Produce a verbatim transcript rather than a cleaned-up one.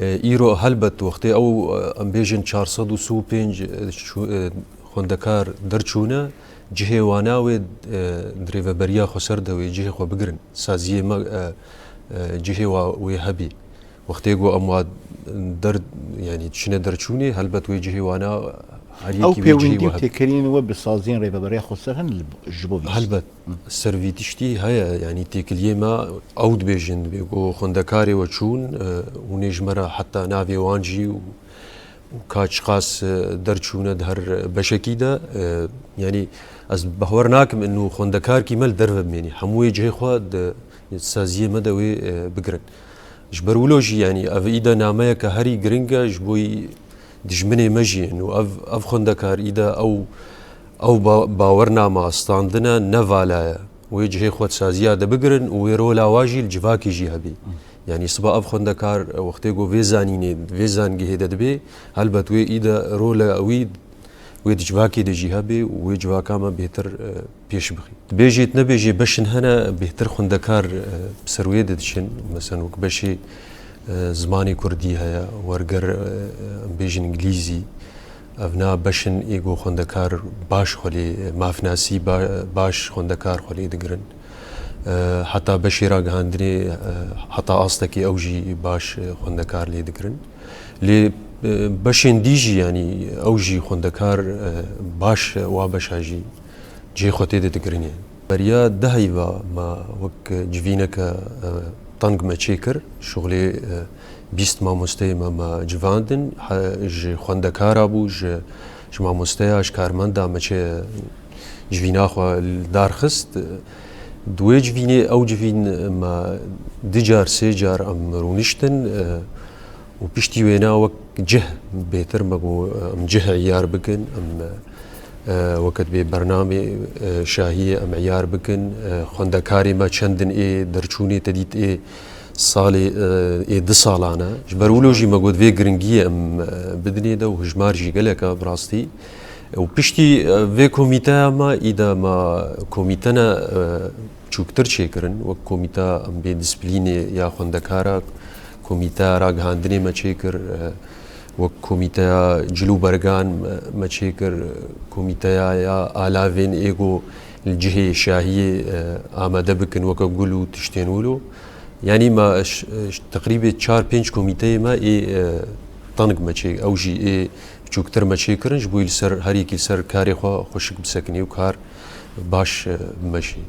E, îro helbet wextê ew, e, em bêjin çar sed û sî û pênc, e, çû-, e, xwendekar derçûne, cihê wana wê, e, di rêveberiya xweser de wê cihê xwe bigirin. Saziyê me, e, e, cihê wa wê hebî. Wextê ku em wa der, yanî çine derçûnê, helbet wê cihê wana her Ew yekî wê cihê pêwendî wa û hebî. Têkiliyên we bi saziyên rêveberiya xweser hene li, ji bo vî tiştî? Helbet. Ser vî tiştî heye, yanî têkiliyê me ew dibêjin, dibê ku xwendekarê we çûn, e, hûnê ji me re heta navê wan jî û, û ka çiqas, e, derçûne di her beşekî de, e, yanî ez behwer nakim inu xwendekarkî me li derve bimênî. Hemû wê cihê xwe di saziyê me de wê, e, bigirin. Ji ber wilo jî, yanî ev îde nameyeke herî giring e ji bo dijminê me jî in û ev, ev xwendekar îde ew, ew ba-, bawernama standine ne vala ye. Wê cihê xwe di saziya de bigirin û wê rola wa jî li civakê jî hebî. Yanî siba ev xwendekar wextê ku vê zanînê, vê zangehê de dibê, helbet wê îde rola wî wê di civakê de jî hebê û wê civaka me bêhtir, e, pêş bixî. Dibêjêt nebêjê beşin hene bêhtir xwendekar, e, bi ser wê de diçin. Mesela wek beşê, e, zimanê kurdî heye, werger, e, em bêjin îngilîzî. Evna beşin ê ku xwendekar baş xwe lê, e, mafnasî ba-, baş xwendekar xwe lê digirin. E, heta beşê ragihandinê, e, heta astekê ew jî baş, e, xwendekar lê digirin. Lê, e, beşên dî jî, yanî ew jî xwendekar, e, baş, e, wa beşa jî cihê xwe tê de digirin. Beriya deh heyva me wek civîneke, e, teng me çêkir. Şixulê, e, bîst mamosteyê me, me civandin. He, ji xwendekara bû, ji, ji mamosteya, ji karmenda me çê civîna xwe li dar xist. Di wê civînê, ew civîn me du car, sê car em rûniştin, e, û piştî wêna wek cih bêhtir me got, em cih îyar bikin, em, e, weke dibê bernamê, e, şahiyê em îyar bikin, e, xwendekarê me çendin ê derçûnê te dît ê salê, e, ê du salan e. Ji ber wilo jî me got vê giringiyê em, e, bidinê de û hijmar jî gelek e bi rastî. Û piştî, e, vê komîteya me, îda me komîte ne, e, çûktir çêkirin, wek komîta em bê disiplînê ya xwendekara, komîteya ragihandinê me çêkir, e, wek komîteya cil û bergan me, me çêkir, e, komîteya ya alavên ê ku li cihê şahiyê, e, amade bikin, weke gul û tiştên wilo. Yanî me ş-, ş-, teqrîbê çar pênc komîteyê me ê, e, teng me çê, ew jî ê çûktir me çêkirin, ji bo li ser, her yekî li ser karê xwe xweşik bisekinê û kar baş, e, bimeşê.